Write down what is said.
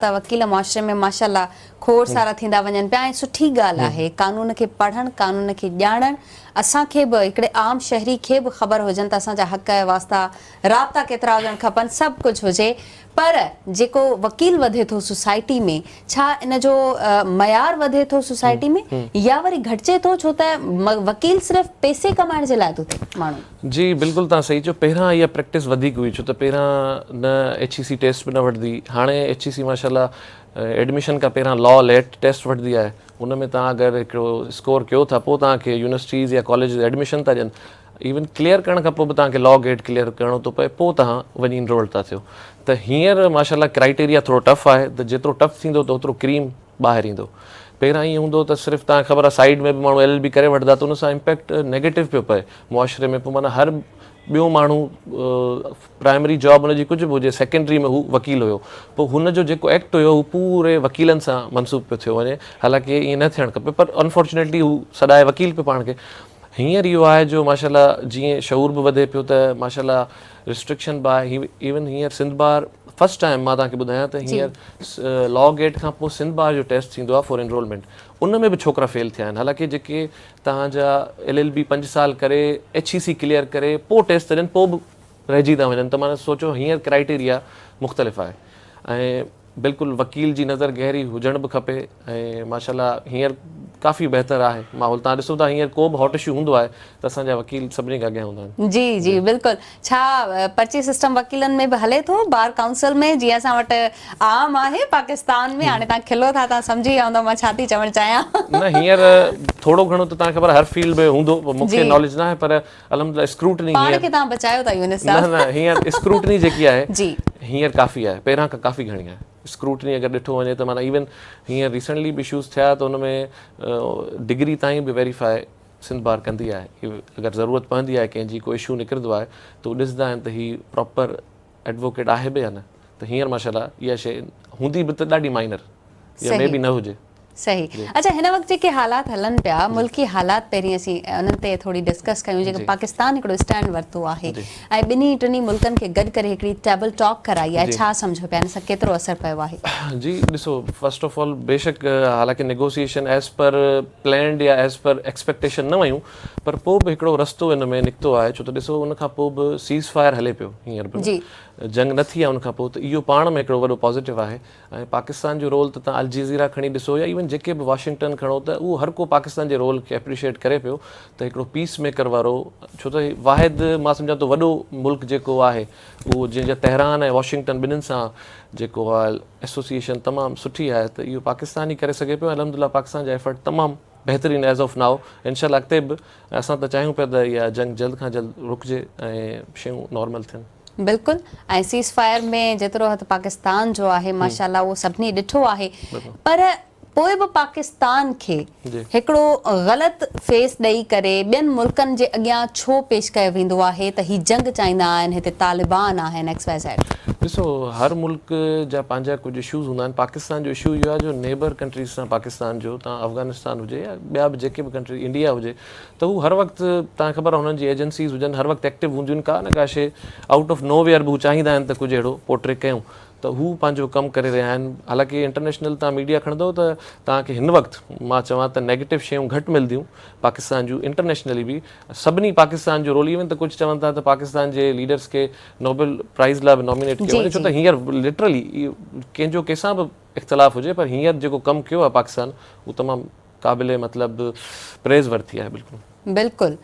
ته وڪيل معاشري ۾ ماشاء الله کوڙ سارا ٿيندا وڃن پيا ۽ سٺي ڳالهه آهي قانون کي پڙهڻ قانون کي ڄاڻڻ اسان کي به هڪڙي عام شهري کي به خبر هجن ته اسان جا حق ۽ واسطا رابطا ڪيترا هجڻ کپن سڀ ڪجهه هجي پر جيڪو وڪيل وڌي ٿو سوسائٽي ۾ ڇا ان جو معيار وڌي ٿو سوسائٽي ۾ يا وري گهٽجي ٿو ڇو ته وڪيل صرف پئسي ڪمائڻ جي لاء ٿو ٿئي ماڻهو. جي بلڪل توهان صحيح چيو پهريان اها پريڪٽس وڌيڪ هئي ڇو ته پهريان نه ايڇ اي سي ٽيسٽ به نه وٺندي هاڻي ايڇ اي سي ماشاء الله ايڊميشن کان پهريان لا ليٽ ٽيسٽ وٺندي آهي ان ۾ توهان اگر هڪڙو اسڪور ڪيو ٿا پوء توهان کي يونيورسٽيز يا ڪاليجز ايڊميشن ٿا ڏين ايون ڪليئر ڪرڻ کان پوء به توهان کي لا گيٽ ڪليئر ڪرڻو ٿو پئي پوء توهان وڃي انرول ٿا ٿيو ته هينئر ماشاء الله ڪرائيٽيريا ٿورو ٽف آهي ته جيترو ٽف ٿيندو ته اوترو ڪريم ٻاهر ايندو. پهريان ائين هوندو هو ته صرف توهان کي خبر آهي سائيڊ ۾ به ماڻهو ايل ايل بي ڪري وٺندا ته ان سان امپيڪٽ نيگيٽو پيو پئي معاشري ۾ پوء معنيٰ هر ٻيو ماڻهو پرائمري جاب ان جي ڪجهه به هجي سيڪنڊري ۾ هو وڪيل هيو پوء هن جو جيڪو ايڪٽ هيو هو پوري وڪيلن سان منسوب پيو ٿيو وڃي حالانڪه ائين نه ٿيڻ کپي پر انفارچونيٽلي هو سڏائي وڪيل پيو پاڻ کي هينئر اهو آهي جو ماشاء الله جيئن شعور به وڌي پيو ته ماشاء الله ريسٽرڪشن به آهي ايون هينئر سنڌ بار فرسٽ ٽائيم مان توهان کي ٻڌايان ته هينئر لا گيٽ کان پوء سنڌ بار جو ٽيسٽ ٿيندو آهي فار انرولمينٽ ان ۾ به ڇوڪرا فيل ٿيا آهن حالانڪه جيڪي توهان جا ايل ايل بي پنج سال ڪري ايڇ اي سي ڪليئر ڪري پوء ٽيسٽ ٿا ڏين پوء به رهجي ٿا وڃن ته معنيٰ سوچو هينئر ڪرائيٽيريا مختلف آهي ۽ بلڪل وڪيل جي نظر گهري هجڻ به کپي ۽ ماشاء الله هينئر ڪافي بهتر آهي ماحول تان ڏسو ٿا هينئر ڪو به هاٽ اشو هوندو آهي ته اسان جا وڪيل سڀني کان اڳيان هوندا آهن. جي جي بلڪل ڇا پرچي سسٽم وڪيلن ۾ به هلي ٿو بار ڪائونسل ۾ جيئن اسان وٽ عام آهي پاڪستان ۾ هاڻي تان کلو ٿا تان سمجهي ويا هوندؤ مان ڇا ٿي چوڻ چاهيان. نه هينئر ٿورو گهڻو ته تان کي خبر آهي هر فيلڊ ۾ هوندو پر مون کي ناليج ناهي پر الحمدلله اسڪروٽني پاڻ کي توهان بچايو ٿا يونس صاحب. نه نه هينئر اسڪروٽني جيڪي آهي جي هينئر ڪافي آهي پهريان کان ڪافي گهڻي آهي اسڪروٽني اگر ڏٺو وڃي ته معنيٰ ايون هينئر ريسنٽلي به اشوز ٿيا ته ان ۾ ڊگري تائين به ويريفائي سنڌ بار ڪندي آهي اگر ضرورت پوندي آهي ڪنهن جي ڪو اشو نڪرندو آهي ته هو ڏسندا آهن ته هي پراپر ايڊووڪيٽ آهي به يا نه ته هينئر ماشاء الله اها شيء هوندي به ته ڏاڍي مائنر يا مي بي نه هجي. صحيح اڇا هن وقت جيڪي حالات هلن پيا ملڪي حالات پهرين اسين انهن تي ٿوري ڊسڪس ڪيون جيڪي پاڪستان هڪڙو اسٽينڊ ورتو آهي ۽ ٻنهي ٽنهي ملڪن کي گڏ ڪري هڪڙي ٽيبل ٽاڪ ڪرائي آهي ڇا سمجهو پيا ان سان ڪيترو اثر پيو آهي؟ جي ڏسو فرسٽ آف آل بيشڪ حالانڪه نيگوسيئيشن ايز پر پلانڊ يا ايز پر ايڪسپيڪٽيشن نه ويون پر پوء به هڪڙو رستو ان ۾ نڪتو آهي ڇو ته ڏسو ان کان پوء به سيز فائر هلي پيو هينئر به جنگ نه ٿي آهي ان کان پوء ته اهو پاڻ ۾ هڪڙو وڏو پازيٽو آهي ۽ پاڪستان جو رول ته تان الجزيره کڻي ڏسو يا ايون جيڪي به واشنگٽن کڻو ته اهو هر ڪو پاڪستان جي رول کي اپريشيئيٽ ڪري پيو ته هڪڙو پيس ميڪر وارو ڇو ته واحد مان سمجهان ٿو وڏو ملڪ جيڪو آهي اهو جنهن جا تهران ۽ واشنگٽن ٻنهين سان جيڪو آهي ايسوسيئيشن تمام سٺي آهي ته اهو پاڪستان ئي ڪري سگهي پيو ۽ الحمدلله پاڪستان جا ايفرٽ تمام بهترين ايز آف نائو انشاء الله اڳتي به اسان ته چاهيون پيا ته اها جنگ جلد کان جلد رڪجي ۽ شيون نارمل ٿين. بلڪل ۽ سيز فائر ۾ جيترو هٿ پاڪستان جو آهي ماشاء الله اهو سڀني ڏٺو آهي پر پوء به پاڪستان کي هڪڙو غلط فيس ڏئي ڪري ٻين ملڪن جي اڳيان ڇو پيش ڪيو ويندو آهي ته هي جنگ چاهيندا آهن هتي طالبان آهن ايڪس وائي زيڊ. ڏسو هر ملڪ جا پنهنجا ڪجهه اشوز هوندا آهن پاڪستان جو اشو اهو آهي جو نيبر ڪنٽريز سان پاڪستان جو تان افغانستان هجي يا ٻيا به جيڪي به ڪنٽري انڊيا هجي ته هو هر وقت توهان کي خبر آهي هنن جي ايجنسيز هجن هر وقت ايڪٽو هونديون آهن ڪا نه ڪا شي آئوٽ آف نو ويئر به هو چاهيندا آهن ته ڪجهه اهڙو پورٽري ڪيون ته هو پنهنجو ڪم ڪري رهيا آهن حالانڪه انٽرنيشنل توهان ميڊيا کڻندو ته توهان کي هن وقت مان چوان ته نيگيٽو شيون گهٽ ملنديون پاڪستان جون انٽرنيشنلي به سڀني پاڪستان جو رول ايون ته ڪجهه چون ٿا ته پاڪستان جي ليڊرس کي نوبل پرائز لاء به نامينيٽ ڪيو وڃي ڇو ته هينئر لٽرلي ڪنهن جو ڪنهن سان به اختلاف هجي پر هينئر جيڪو ڪم ڪيو آهي پاڪستان اهو تمام قابل مطلب پريز ورٿي آهي بلڪل. بلڪل.